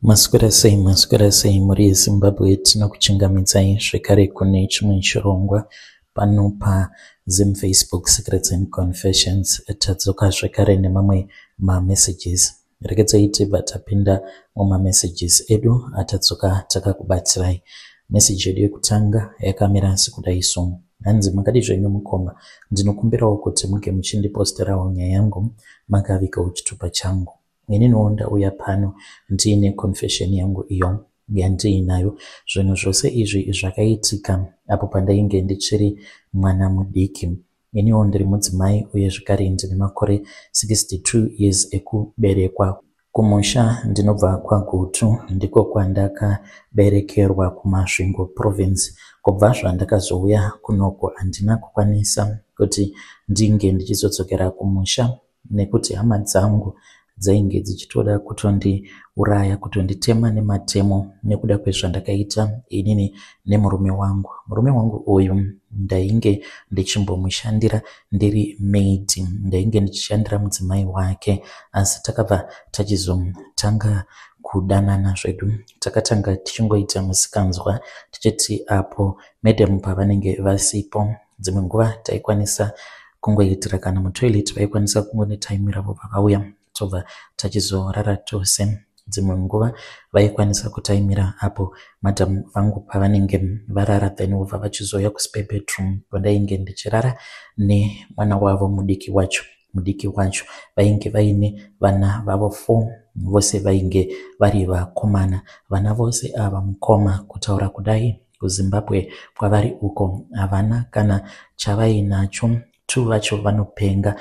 Maswera sei, maswera sei mhuri yeZimbabwe, tinokuchingamidzai zvekare kune chimwe chirongwa pano paZim Facebook Secrets and Confessions. Tadzoka zvekare nemamwe mamessages. Regedzai tibva tapinda mumamessages edu atadzoka takakubatsirai. Message yedu yekutanga yakamira sekudai so. Hanzi makadii zvenyu mukoma, ndinokumbirawo kuti muge muchindiposterawo nyaya yangu makavigawo chitupa changu. Ininiwo ndauya pano ndiine confession yangu iyo yandiinayo. Zvinhu zvose izvi zvakaitika apo pandainge ndichiri mwana mudiki. Iniwo ndiri mudzimai uye zvekare ndine makore 62 years ekuberekwa. Kumusha ndinobva kwaGutu ndiko kwandakaberekerwa kuMasvingo Province. Kubva zvandakazouya kunoku handina kukwanisa kuti ndinge ndichizodzokera kumusha nekuti hama dzangu dzainge dzichitoda kutondiuraya kutonditema nematemo nekuda kwezvandakaita inini nemurume wangu. Murume wangu uyu ndainge ndichimbomushandira ndiri maid, ndainge ndichishandira mudzimai wake asi takabva tachizotanga kudanana zvedu. Takatanga tichingoita musikanzwa tichiti apo madam pavanenge vasipo dzimwe nguva taikwanisa kungoitira kana mutoilet vaikwanisa kungonetaimira vobva vauya tobva tachizorara tose. Dzimwe nguva vaikwanisa kutaimira apo madam vangu pavanenge varara then vobva vachizouya kuspare bedroom kwandainge ndichirara nemwana wavo mudiki wacho mudiki wacho vainge vaine vana vavo 4 vose vainge vari vakomana vana vose ava mukoma kutaura kudai kuZimbabwe kwavari uko havana kana chavainacho 2 vacho vanopenga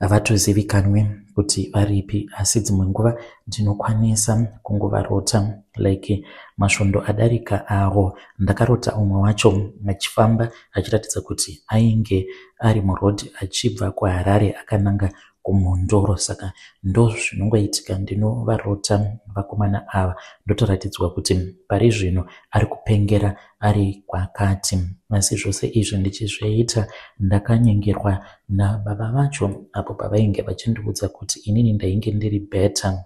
havatozivikanwe kuti varipi asi dzimwe nguva ndinokwanisa kungovarota like masvondo adarika awo ndakarota umwe wacho achifamba achiratidza kuti ainge ari muroad achibva kuHarare akananga kuMhondoro saka ndozvinongoitika ndinovarota vakomana ava ndotoratidzwa kuti pari zvino ari kupengera ari kwakati asi zvose izvi ndichizviita ndakanyengerwa nababa vacho apo pavainge vachindiudza kuti inini ndainge ndiri better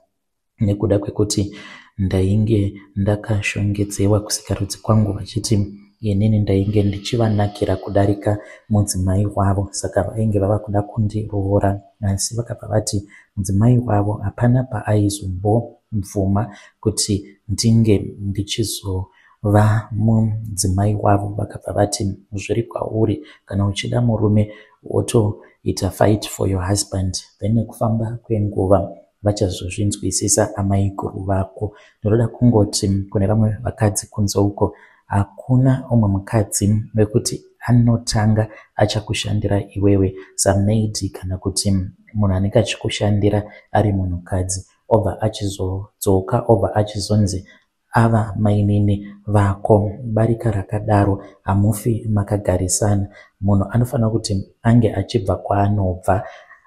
nekuda kwekuti ndainge ndakashongedzewa kusikarudzi kwangu vachiti inini ndainge ndichivanakira kudarika mudzimai wavo saka vainge vava kuda kundiroora asi vakabva vati mudzimai wavo hapana paaizombobvuma kuti ndinge ndichizova mudzimai wavo vakabva vati zviri kwauri kana uchida murume wotoita fight for your husband then nekufamba kwenguva vachazozvinzwisisa amaiguru vako ndinoda kungoti kune vamwe vakadzi kunze uko hakuna umwe mukadzi wekuti anotanga achakushandira iwewe samaid kana kuti munhu anenge achikushandira ari munhukadzi obva achizodzoka obva achizonzi ava mainini vako barika rakadaro hamufi makagarisana munhu anofanira kuti ange achibva kwaanobva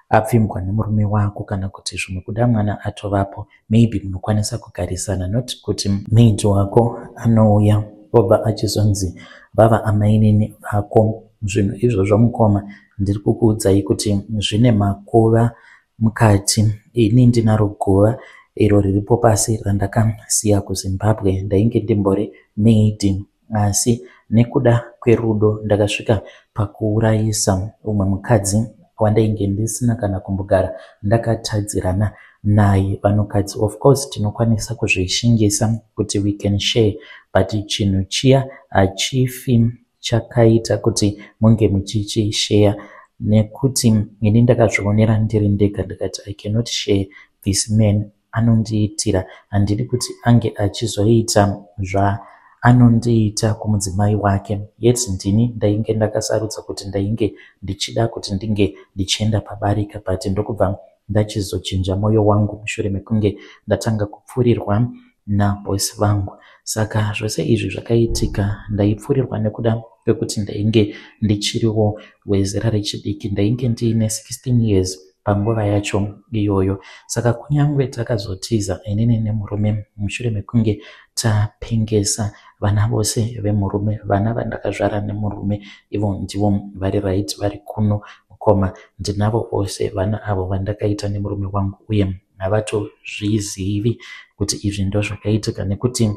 apfimbwa nemurume wako kana kuti zvimwe kuda mwana atovapo maybe munokwanisa kugarisana not kuti maid wako anouya obva achizonzi vava amainini vako zvinhu izvozvo mukoma ndiri kukuudzai kuti zvine makuva mukati ini ndinaro guva iro riripo pasi randakasiya kuZimbabwe ndainge ndimbori maid asi nekuda kwerudo ndakasvika pakuurayisa umwe mukadzi wandainge ndisina kana kumbogara ndakatadzirana naye vanhukadzi of course tinokwanisa kuzvishingisa kuti we can share but chinhu chiya hachifi chakaita kuti munge muchichishare nekuti ini ndakazvionera ndiri ndega ndikati I cannot share this man anondiitira handidi kuti ange achizoita zvaanondiita kumudzimai wake yet ndini ndainge ndakasarudza kuti ndainge ndichida kuti ndinge ndichienda pabarika but ndokubva ndachizochinja mwoyo wangu mushure mekunge ndatanga kupfurirwa nabosi vangu saka zvose izvi zvakaitika ndaipfurirwa nekuda kwekuti ndainge ndichiriwo wezera rechidiki ndainge ndiine 16 years panguva yacho iyoyo saka kunyange takazotiza inini nemurume mushure mekunge tapengesa vana vose vemurume vana vandakazvara nemurume ivo ndivo vari right vari kuno mukoma ndinavo vose vana avo vandakaita nemurume wangu uye Havatozvizivi kuti izvi ndozvakaitika nekuti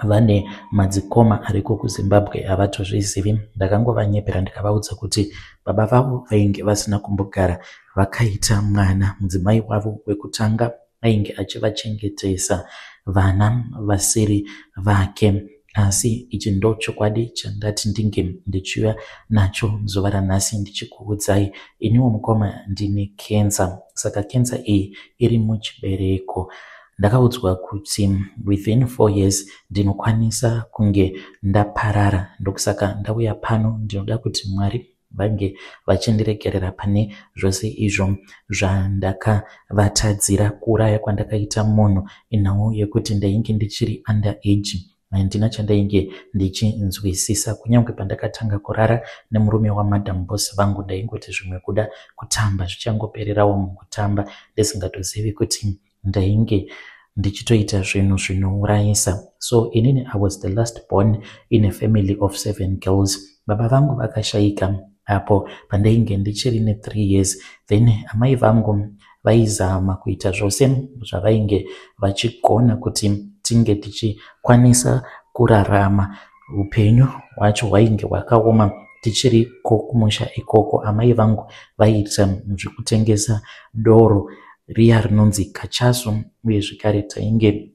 vane madzikoma ariko kuZimbabwe havatozvizivi. Ndakangovanyepera ndikavaudza kuti baba vavo vainge vasina kumbogara vakaita mwana. Mudzimai wavo wekutanga ainge achivachengetesa vana vasiri vake. Asi ichi ndochokwadi chandati ndinge ndichiuya nacho zuva ranhasi ndichikuudzai. Iniwo mukoma ndine kenza, saka kenza iyi iri muchibereko. Ndakaudzwa kuti within 4 years ndinokwanisa kunge ndaparara, ndokusaka ndauya pano. Ndinoda kuti Mwari vange vachindiregerera pane zvose izvo zvandakavatadzira. Kuuraya kwandakaita munhu inhau yekuti ndainge ndichiri under age, handina chandainge ndichinzwisisa. Kunyange pandakatanga kurara nemurume wamadam boss vangu, ndaingoti zvimwe kuda kutamba, zvichangopererawo mukutamba, ndisingatozivi kuti ndainge ndichitoita zvinhu zvinourayisa. So inini I was the last born in a family of 7 girls. Baba vangu vakashayika apo pandainge ndichiri ne3 years. Then amai vangu vaizama kuita zvose zvavainge vachigona kuti tinge tichikwanisa kurarama. Upenyu hwacho hwainge hwakaoma tichiriko kumusha ikoko. Amai vangu vaiita zvekutengesa doro riya rinonzi kachasu, uye zvekare tainge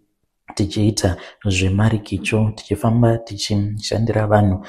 tichiita zvemarikicho, tichifamba tichishandira vanhu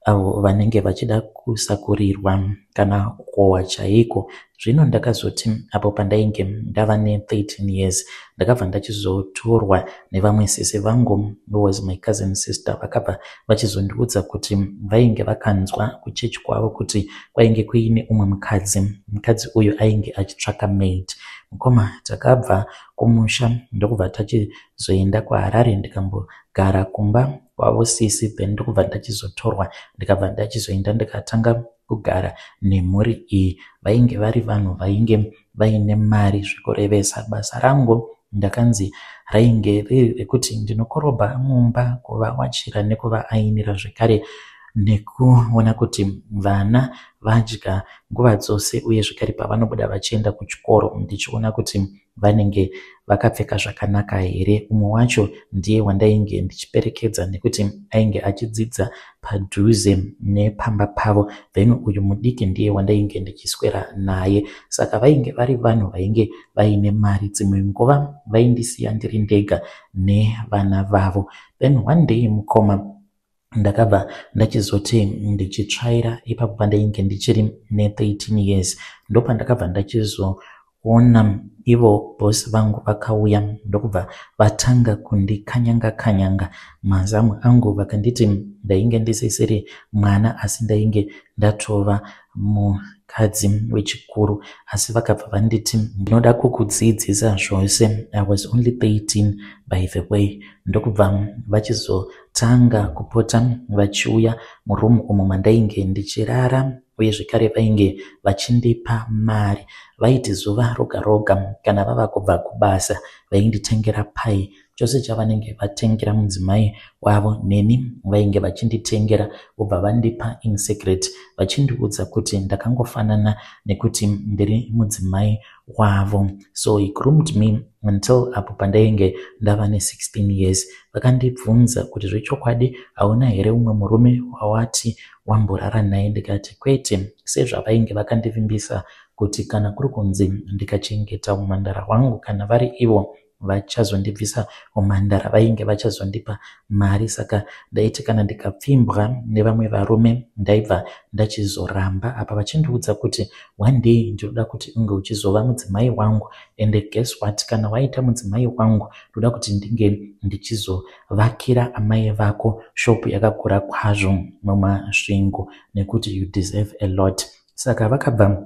avo vanenge vachida kusakurirwa kana kukohwa chaiko. Zvino ndakazoti apo pandainge ndava ne13 years, ndakabva ndachizotorwa nevamwe sisi vangu, who was my cousin sister. Vakabva vachizondiudza kuti vainge vakanzwa kuchechi kwavo kuti kwainge kuine umwe mukadzi. Mukadzi uyu ainge achitsvaka maid. Mukoma, takabva kumusha ndokubva tachizoenda kuHarare, ndikambogara kumba kwavo sisi. Then ndokubva ndachizotorwa, ndikabva ndachizoenda, ndikatanga kugara nemhuri iyi. Vainge vari vanhu vainge vaine mari zvekurevesa. Basa rangu ndakanzi rainge riri rekuti ndinokorobha mumba, kuvawachira nekuvaainira, zvekare nekuona kuti vana vadya nguva dzose, uye zvekare pavanobuda vachienda kuchikoro ndichiona kuti vanenge vakapfeka zvakanaka here. Umwe wacho ndiye wandainge ndichiperekedza nekuti ainge achidzidza padhuze nepamba pavo. Then uyu mudiki ndiye wandainge ndichiswera naye. Saka vainge vari vanhu vainge vaine mari. Dzimwe nguva vaindisiya ndiri ndega nevana vavo. Then one day, mukoma, ndakabva ndachizoti ndichitsvaira ipapo pandainge ndichiri ne13 years, ndopandakabva ndachizoona ivo bosi vangu vakauya, ndokubva vatanga kundikanyanga kanyanga mazamu angu. Vakanditi ndainge ndisisiri mwana, asi ndainge ndatova mukadzi wechikuru. Asi vakabva vanditi, "Ndinoda kukudzidzisa zvose." I was only 13, by the way. Ndokubva vachizotanga kupota vachiuya murumu umo mandainge ndichirara, uye zvekare vainge vachindipa mari. Vaiti zuva roga roga kana vava kubva kubasa vainditengera pai. Chose chavanenge vatengera mudzimai wavo, neni vainge vachinditengera, vobva vandipa in secret, vachindiudza kuti ndakangofanana nekuti ndiri mudzimai wavo. So he groomed me until apo pandainge ndava ne16 years. Vakandibvunza kuti, "Zvechokwadi hauna here umwe murume wawati wamborara naye?" Ndikati kwete, sezvavainge vakandivimbisa kuti kana kuri kunzi ndikachengeta umhandara hwangu, kana vari ivo vachazondibvisa umhandara, vainge vachazondipa mari. Saka ndaiti kana ndikapfimbwa nevamwe varume ndaibva ndachizoramba, apa vachindiudza kuti, "One day ndinoda kuti unge uchizova mudzimai wangu, and guess what? Kana waita mudzimai wangu, ndoda kuti ndinge ndichizovakira amai vako shopu yakakura kwazvo muMasvingo, nekuti you deserve a lot." Saka vakabva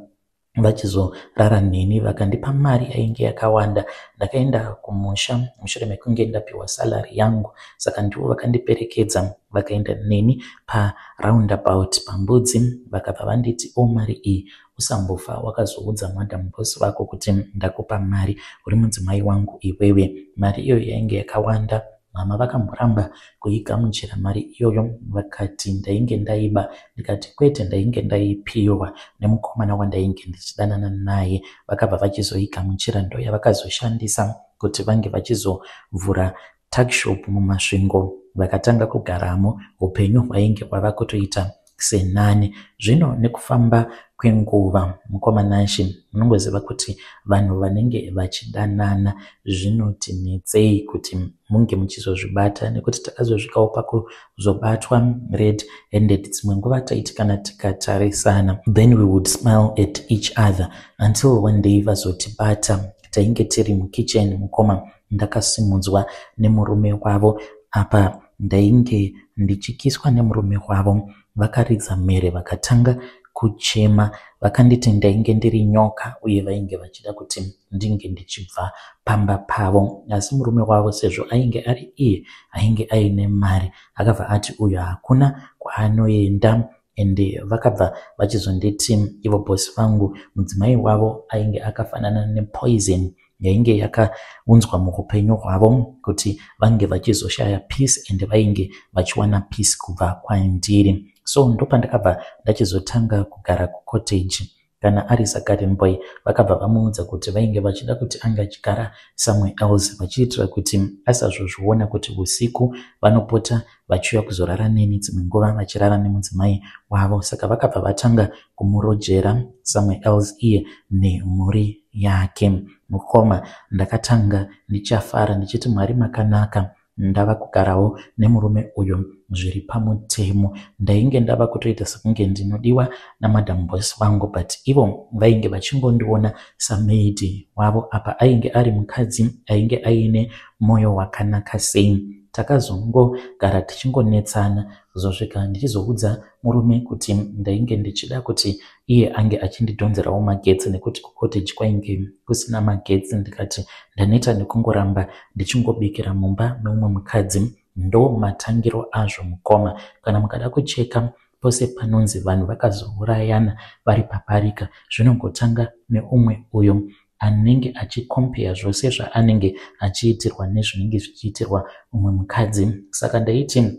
vachizorara neni, vakandipa mari yainge yakawanda. Ndakaenda kumusha mushure mekunge ndapiwa salary yangu. Saka ndivo vakandiperekedza, vakaenda neni paroundabout paMbudzi. Vakabva vanditi, "O, mari iyi usambofa wakazoudza madam boss vako kuti ndakupa mari. Uri mudzimai wangu iwewe." Mari iyoyo yainge yakawanda. Mama vakamboramba kuigamuchira mari iyoyo vakati ndainge ndaiba ndikati kwete ndainge ndaipiwa nemukomana wandainge ndichidanana naye. Vakabva vachizoigamuchira ndoyavakazoshandisa kuti vange vachizovhura tuckshop muMasvingo vakatanga kugaramo. Hupenyu hwainge hwava kutoita senani. Zvino nekufamba kwenguva mukoma Nashe munongoziva kuti vanhu vanenge vachidanana zvinoti netsei kuti munge muchizozvibata nekuti takazosvikawo pakuzobatwa red handed. Dzimwe nguva taiti kana tikatarisana then we would smile at each other until one day vazotibata. Tainge tiri mukitchen mukoma ndakasimudzwa nemurume wavo apa ndainge ndichikiswa nemurume wavo. Vakaridza mhere vakatanga kuchema vakanditi ndainge ndiri nyoka uye vainge vachida kuti ndinge ndichibva pamba pavo. Asi murume wavo sezvo ainge ari iye ainge aine mari akabva ati uyu hakuna kwaanoenda ende vakabva vachizonditi ivo boss vangu mudzimai wavo ainge akafanana nepoison yainge yakaunzwa muupenyu hwavo kuti vange vachizoshaya peace ende vainge vachiwana peace kubva kwandiri. So ndopandakabva ndachizotanga kugara kucottage. Kana ari sagarden boy vakabva vamuudza kuti vainge vachida kuti ange achigara somewhere else vachiitira kuti asazozviona kuti usiku vanopota vachiuya kuzorara neni dzimwe nguva vachirara nemudzimai wavo. Saka vakabva vatanga kumurojera somewhere else iye nemhuri yake. Mukoma ndakatanga ndichafara ndichiti Mwari makanaka ndava kugarawo nemurume uyu zviri pamutemo. Ndainge ndava kutoita sekunge ndinodiwa namadam boss vangu but ivo vainge vachingondiona samaid wavo apa ainge ari mukadzi ainge aine moyo wakanaka sei. Takazongogara tichingonetsana kuzosvika ndichizoudza murume kuti ndainge ndichida kuti iye ange achindidhonzerawo magetsi nekuti kucottage kwainge kusina magetsi ndikati ndaneta nekungoramba ndichingobikira mumba meumwe mukadzi. Ndo matangiro azvo mukoma. Kana mukada kucheka pose panonzi vanhu vakazourayana vari pabarika zvinongotanga neumwe uyo anenge achikompeya zvose zvaanenge achiitirwa nezvinenge zvichiitirwa umwe mukadzi. Saka ndaiti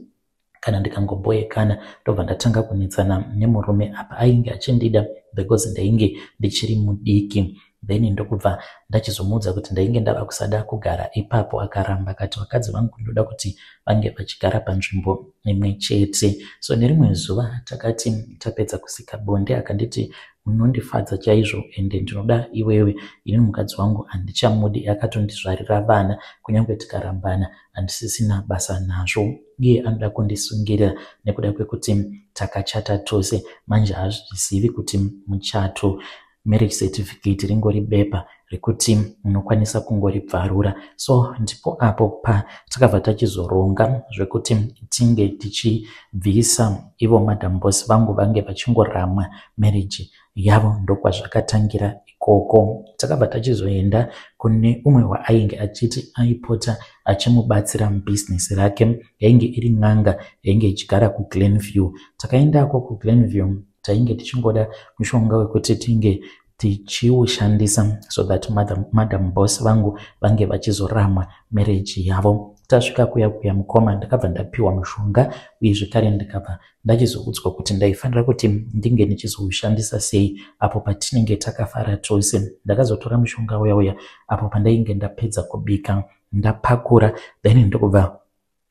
kana ndikangoboyekana ndobva ndatanga kunetsana nemurume apa ainge achindida because ndainge ndichiri mudiki. Then ndokubva ndachizomuudza kuti ndainge ndava kusada kugara ipapo. Akaramba akati vakadzi vangu ndoda kuti vange vachigara panzvimbo imwe chete. So nerimwe zuva takati tapedza kusika bonde akanditi unondifadza chaizvo ende ndinoda iwewe, ini mukadzi wangu handichamudi akatondizvarira vana kunyange tikarambana handisisina basa nazvo. Iye anoda kundisungirira nekuda kwekuti takachata tose manje haazvizivi kuti muchato marriage certificate ringori bepa rekuti unokwanisa kungoribvarura. So ndipo apo patakabva tachizoronga zvekuti tinge tichibvisa ivo madam boss vangu vange vachingoramwa marriage yavo. Ndokwazvakatangira ikoko. Takabva tachizoenda kune umwe waainge achiti aipota achimubatsira mubhizinesi rake yainge iri n'anga yainge ichigara kuGlenview. Takaendako kuGlenview tainge tichingoda mushonga wekuti tinge tichiushandisa so that madam boss vangu vange vachizoramwa marriage yavo. Tasvika kuya kuya mukoma ndakabva ndapiwa mushonga uye zvekare ndikabva ndachizoudzwa kuti ndaifanira kuti ndinge ndichizoushandisa sei apo patinenge takafara tose. Ndakazotora mushonga uya uya apo pandainge ndapedza kubika ndapakura then ndokubva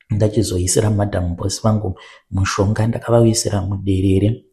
ndachizoisira madam boss vangu mushonga. Ndakavaisira muderere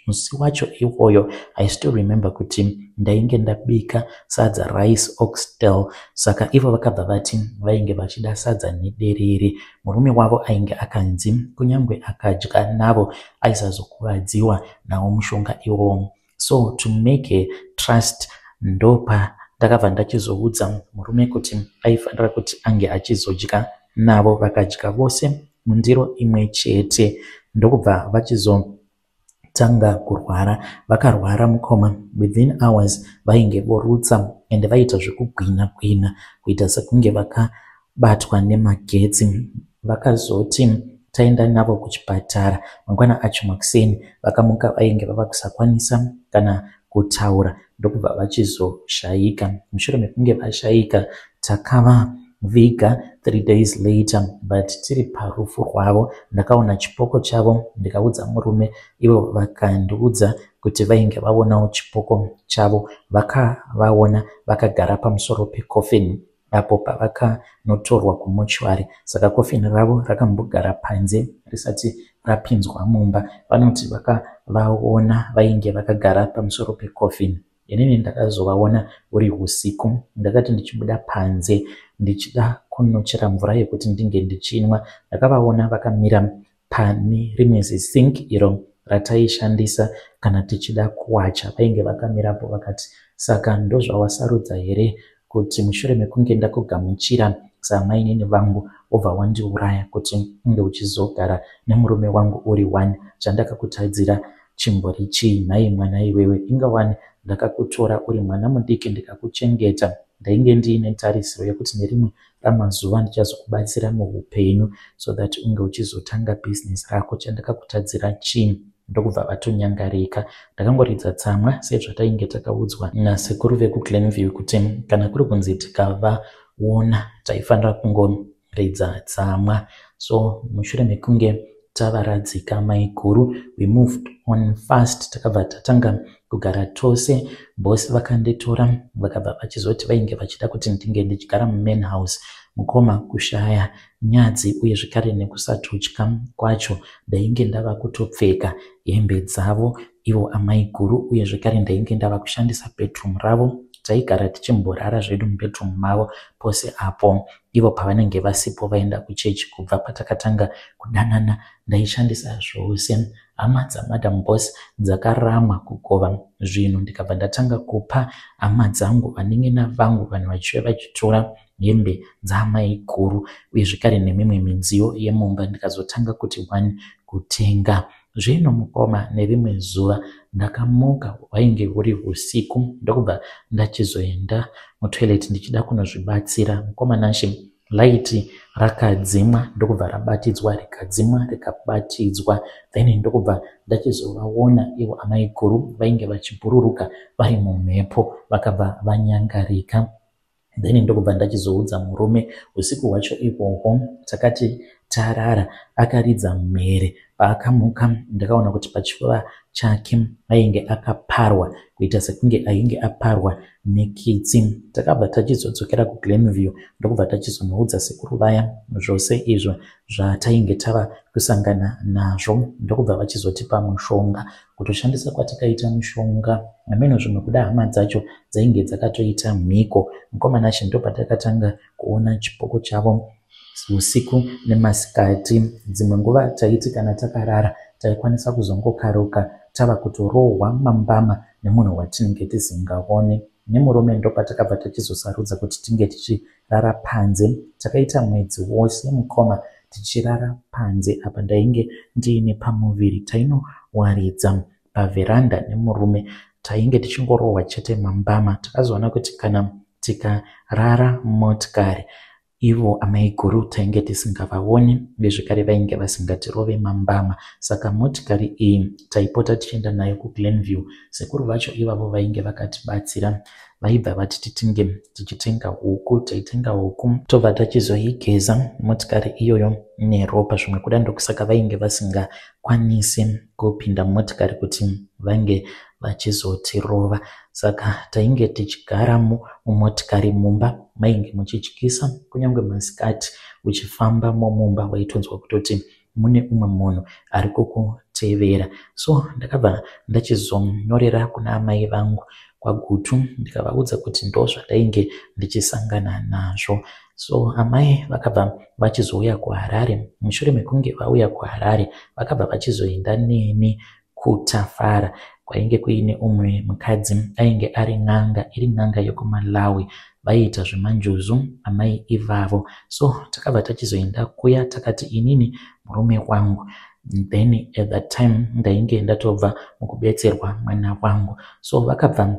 musi wacho iwoyo. I still remember kuti ndainge ndabika sadza, rice oxtail. Saka ivo vakabva vati vainge vachida sadza nederere. Murume wavo ainge akanzi kunyange akadya navo aisazokuvadziwa nawo mushonga iwowo. So to make a trust ndopa ndakabva ndachizoudza murume kuti aifanira kuti ange achizodya navo. Vakadya vose mundiro imwe chete ndokubva vachizotanga kurwara. Vakarwara mukoma, within hours vainge vorutsa ende vaita zvekugwina gwina kuita sekunge vakabatwa nemagetsi. Vakazoti taenda navo kuchipatara mangwana acho makuseni vakamuka vainge vava kusakwanisa kana kutaura ndokubva vachizoshayika. Mushure mekunge vashayika takava Takazovaviga 3 days later but tiri parufu rwavo ndakaona chipoko chavo ndikaudza murume ivo vakandiudza kuti vainge vaonawo chipoko chavo vakavaona vakagara pamusoro pecoffin apo pavakanotorwa kumochwari saka coffin ravo rakambogara panze risati rapinzwa mumba vanoti vakavaona vainge vakagara pamusoro pecoffin Inini ndakazovaona huri husiku ndakati ndichibuda panze ndichida kunochera mvura yekuti ndinge ndichinwa ndakavaona vakamira pane rimwe zisink iro rataishandisa kana tichida kuwacha vainge vakamirapo vakati saka ndozvawasarudza here kuti mushure mekunge ndakugamuchira saamainini vangu wobva wandiuraya kuti unge uchizogara nemurume wangu uri one chandakakutadzira Chimbori chii nhai mwana iwewe inga wani ndakakutora uri mwana mudiki ndikakuchengeta ndainge ndiine tarisiro yekuti nerimwe ramazuva ndichazokubatsira muhupenyu so that unge uchizotanga business rako chandakakutadzira chii ndokubva vatonyangarika ndakangoridza tsamwa sezvatainge takaudzwa nasekuru vekuGlenview kuti kana kuri kunzi tikavaona taifanira kungo ridza tsamwa so mushure mekunge tavaradzika maiguru we moved on fast takabva tatanga kugara tose boss vakanditora vakabva vachizoti vainge vachida kuti ndinge ndichigara mumain house mukoma kushaya nyadzi uye zvekare nekusatotya kwacho ndainge ndava kutopfeka hembe dzavo ivo amaiguru uye zvekare ndainge ndava kushandisa bedroom ravo taigara tichimborara zvedu mubedroom mavo pose apo ivo pavanenge vasipo vaenda kuchechi kubva patakatanga kudanana ndaishandisa zvose hama dzamadam boss dzakaramwa kugova zvinhu ndikabva ndatanga kupa hama dzangu vanin'ina vangu vanhu vachiuya vachitora hembe dzaamaiguru uye zvekare nemimwe midziyo yemumba ndikazotanga kuti one kutenga Zvino mukoma nerimwe zuva ndakamuka hwainge huri husiku ndokubva ndachizoenda mutoilet ndichida kunozvibatsira. Mukoma Nashe light rakadzimwa ndokubva rabatidzwa rikadzimwa rikabatidzwa then ndokubva ndachizovaona ivo amaiguru vainge vachibhururuka vari mumhepo vakabva vanyangarika. Then ndokubva ndachizoudza murume husiku hwacho ihwohwo takati tarara akaridza mhere paakamuka ndakaona kuti pachipfuva chake ainge akaparwa kuita sekunge ainge aparwa nekitsi. Takabva tachizodzokera kuGlenview ndokubva tachizonoudza sekuru vaya zvose izvo zvatainge tava kusangana nazvo ndokubva vachizotipa mushonga Kutoshandisa kwatakaita mushonga hameno zvimwe kuda hama dzacho dzainge dzakatoita mhiko. Mukoma Nashe ndopatakatanga kuona chipoko chavo usiku nemasikati. Dzimwe nguva taiti kana takarara taikwanisa kuzongokaruka tava kutorohwa mambama nemunhu watinenge tisingaone. Nemurume ndopatakabva tachizosarudza kuti tinge tichirara panze. Takaita mwedzi wose mukoma tichirara panze apa ndainge ndiine pamuviri tainowaridza paveranda nemurume tainge tichingorohwa chete mambama. Takazoona kuti kana tikarara mumotikari Ivo amaiguru tainge tisingavaoni uye zvekare vainge vasingatirove mambama saka motikari iyi taipota tichienda nayo kuGlen View. Sekuru vacho ivavo vainge vakatibatsira vaibva vati titinge tichitenga huku. Taitenga huku tobva tachizoigeza motikari iyoyo neropa zvimwe kuda ndokusaka vainge vasingakwanise kupinda mumotikari kuti vange vachizotirova. Saka tainge tichigaramo mumotikari mumba mainge muchityisa kunyange masikati uchifamba mumba waitonzwa kutoti mune umwe munhu ari kukutevera. So ndakabva ndachizonyorera kuna amai vangu kwaGutu ndikavaudza kuti ndozvandainge ndichisangana nazvo. So amai vakabva vachizouya kuHarare. Mushure mekunge vauya kuHarare vakabva vachizoenda neni kuTafara kwainge kuine umwe mukadzi ainge ari n'anga iri n'anga yekuMalawi vaiita zvemanjuzu amai ivavo so takabva tachizoenda kuya takati inini murume wangu then at that time ndainge ndatobva mukubetserwa mwana wangu so vakabva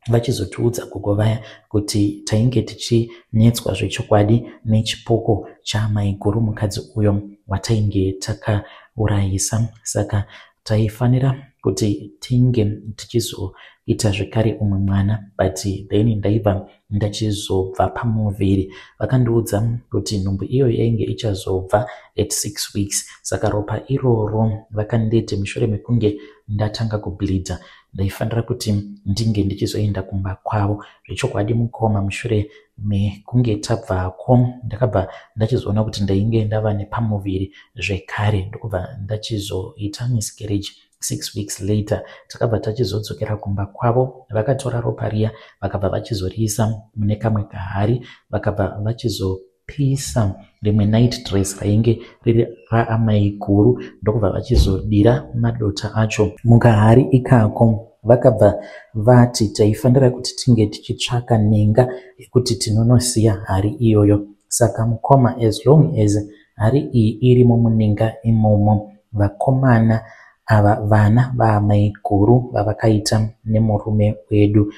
vachizotiudza gogo vaya kuti tainge tichinetswa zvechokwadi nechipoko chamaiguru mukadzi uyo watainge takaurayisa saka taifanira kuti tinge tichizoita zvekare umwe mwana but then ndaibva ndachizobva pamuviri. Vakandiudza kuti nhumbu iyoyo yainge ichazobva at 6 weeks saka ropa iroro vakanditi mushure mekunge ndatanga kubleeder ndaifanira kuti ndinge ndichizoenda kumba kwavo. Zvechokwadi mukoma mushure mekunge tabvako ndakabva ndachizoona kuti ndainge ndava nepamuviri zvekare ndokubva ndachizoita miscarriage 6 weeks later. Takabva tachizodzokera kumba kwavo, vakatora ropa riya vakabva vachizoriisa mune kamwe kahari, vakabva vachizopisa rimwe night dress rainge riri raamai guru ndokubva vachizodira madota acho mukahari ikako. Vakabva vati taifanira kuti tinge tichitsvaka ninga yekuti tinonosiya hari iyoyo. Saka mukoma, as long as hari iyi irimo muninga imomo, vakomana ava vana vaamai guru vavakaita nemurume wedu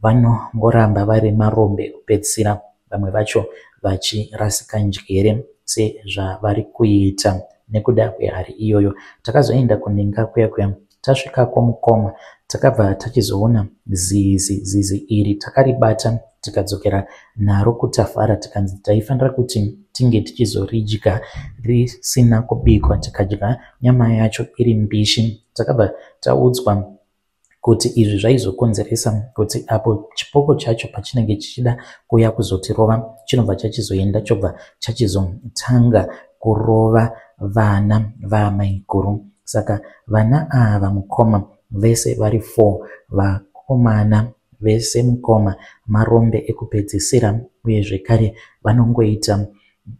vanongoramba vari marombe ekupedzisira, vamwe vacho vachirasika njere sezvavari kuita nekuda kwehari iyoyo. Takazoenda kuninga kuya kuya, tasvikako mukoma takabva tachizoona zizi. Zizi iri takaribata tikadzokera naro kuTafara, tikanzi taifanira kuti tinge tichizoridya risina kubikwa, tikadya nyama yacho iri mbishi. Takabva taudzwa kuti izvi zvaizokonzeresa kuti apo chipoko chacho pachinenge chichida kuuya kuzotirova, chinobva chachizoenda chobva chachizotanga kurova vana vaamai guru. Saka vana ava mukoma vese vari 4 vakomana vese mukoma marombe ekupedzisira, uye zvekare vanongoita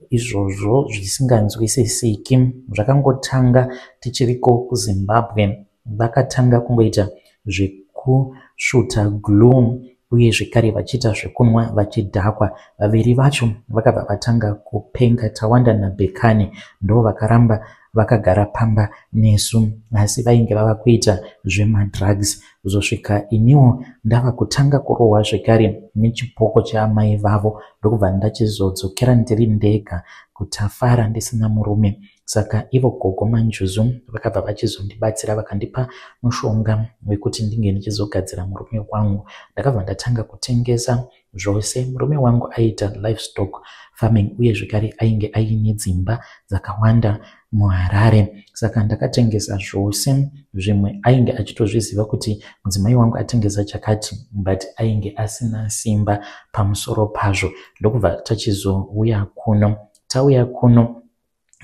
izvozvo zvisinganzwisisiki. Zvakangotanga tichiriko kuZimbabwe, vakatanga kungoita zvekusvuta glue uye zvekare vachiita zvekunwa vachidhakwa. Vaviri vacho vakabva vatanga kupenga, Tawanda naBhekani ndo vakaramba vakagara pamba nesu, asi vainge vava kuita zvemadrugs. Kuzosvika iniwo ndava kutanga kurohwa zvekare nechipoko chaamai vavo, ndokubva ndachizodzokera ndiri ndega kuTafara ndisina murume. Saka ivo gogo Manjuzu vakabva vachizondibatsira, vakandipa mushonga wekuti ndinge ndichizogadzira murume wangu. Ndakabva ndatanga kutengesa zvose. Murume wangu aiita livestock farming uye zvekare ainge aine dzimba dzakawanda muHarare. Saka ndakatengesa zvose. Zvimwe ainge achitozviziva kuti mudzimai wangu atengesa chakati, but ainge asina simba pamusoro pazvo. Ndokubva tachizouya kuno. Tauya kuno,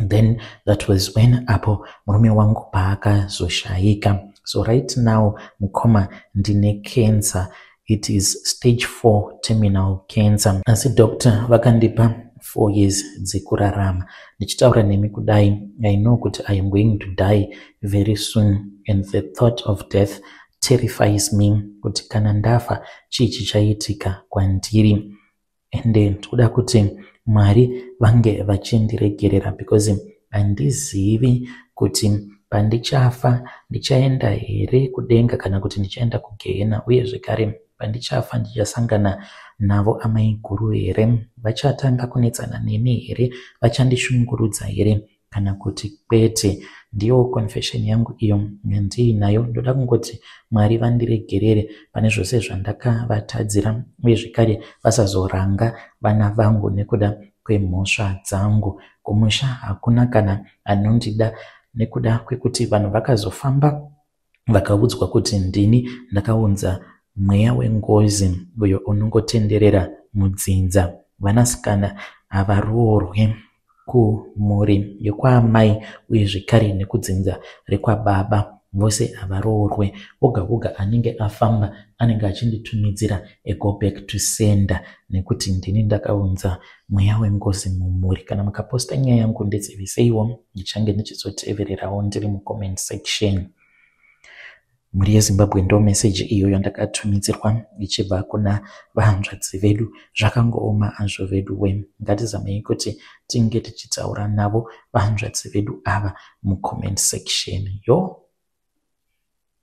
then that was when apo murume wangu paakazoshayika. So right now mukoma ndine cancer, it is stage 4 terminal cancer, asi doctor vakandipa 4 years dzekurarama. Ndichitaura nemi kudai, I know kuti I am going to die very soon, and the thought of death terrifies me, kuti kana ndafa chii chichaitika kwandiri. Ende ndikuda kuti Mwari vange vachindiregerera because handizivi kuti pandichafa ndichaenda here kudenga kana kuti ndichaenda kugehena, uye zvekare pandichafa ndichasangana navo amai guru here, vachatanga kunetsana neni here, vachandishungurudza here kana kuti kwete. Ndiyo confession yangu iyo yandiinayo. Ndoda kungoti Mwari vandiregerere pane zvose zvandakavatadzira, uye zvekare vasazoranga vana vangu nekuda kwemhosva dzangu. Kumusha hakuna kana anondida nekuda kwekuti vanhu vakazofamba vakaudzwa kuti ndini ndakaunza mweya wengozi uyo unongotenderera mudzinza. Vanasikana havaroorwe kumhuri yekwaamai uye zvekare nekudzinza rekwababa, vose havaroorwe. Woga woga anenge afamba anenge achinditumidzira a go back to sender nekuti ndini ndakaunza mweya wengozi mumhuri. Kana mukaposta nyaya yangu ndiziviseiwo, ndichange ndichizotevererawo ndiri mucomment section. Mhuri yeZimbabwe, ndo meseji iyo yandakatumidzirwa ichibva kuna vahanzvadzi vedu. Zvakangooma hazvo vedu we, ngatizamei kuti tinge tichitaura navo vahanzvadzi vedu ava mucomment section yo.